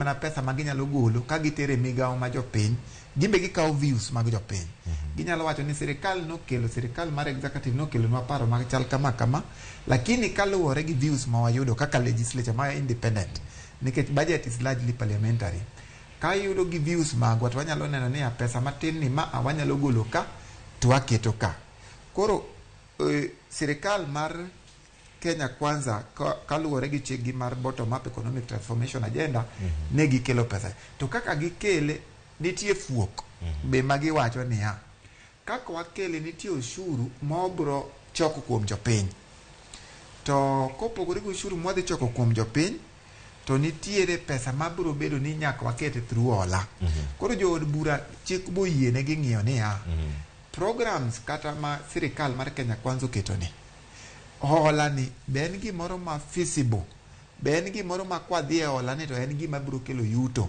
Mana pesa ma ginyalo golo ka gitere migawo ma jopiny, gimbe gikawo views mag jopiny. Ginyalo wacho ni sirikal nokelo, sirikal mar executive nokelonwa paro mag chal kama kama, lakini kaluwore gi views ma wayudo kaka legislature ma independent, nikech budget is largely parliamentary, ka iyudo gi views magwa to wanyalo neno ni ya pesa matin ni ma a wanyalo golo ka to waketo ka. Koro sirikal mar Kenya Kwanza kaluwore gi chikgi mar bottom up economic transformation agenda ne gikelo pesa. To kaka gikele, nitie fuok be ma giwacho niya, kaka wakele, nitie ushuru ma wabro choko kuom jopiny. To kopogore gi ushuru mwadhi choko kuom jopiny, to nitiere pesa mabiro bedo ni nyaka waket through hola. Koro jood bura chik boyiene gi ng'iyo niya, programs kata ma sirikal mar Kenya Kwanza oketo ni, hola ni be en gimoro ma feasible, be en gimoro ma kwadhi e hola ni to en gima biro kelo yuto,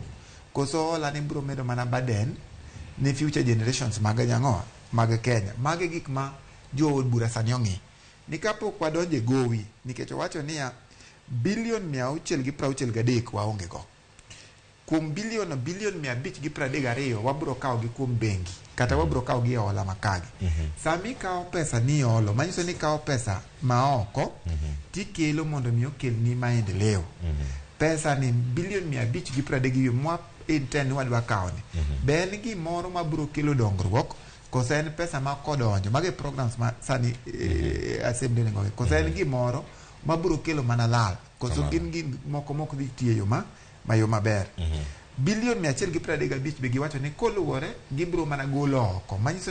koso hola ni biro medo mana burden ne future generations mag nyang'o mag Kenya. Magi gik ma jood bura sani ong'i ni kapok wadonjo e gowi, nikech owacho niya bilion 663 waonge go. Kuom bilion 532 wabiro kawo gi kuom bengi kata wabiro kawo gi e hola makagi. Sama ikawo pesa ni holo, manyiso ni ikawo pesa ma oko tikelo mondo mi okelni maendeleo. Pesa ni bilion 530 gi mwa intend ni wadwa kawo ni, be en gimoro mabiro kelo dongruok, koso en pesa ma kodonjo mago e programs ma sani assembly onego, koso en gimoro mabiro kelo mana lal, koso gin gik moko mok dhi tiyo e yo ma yo maber. Bilion 135 be giwacho ni koluwore gibiro mana golo oko manyiso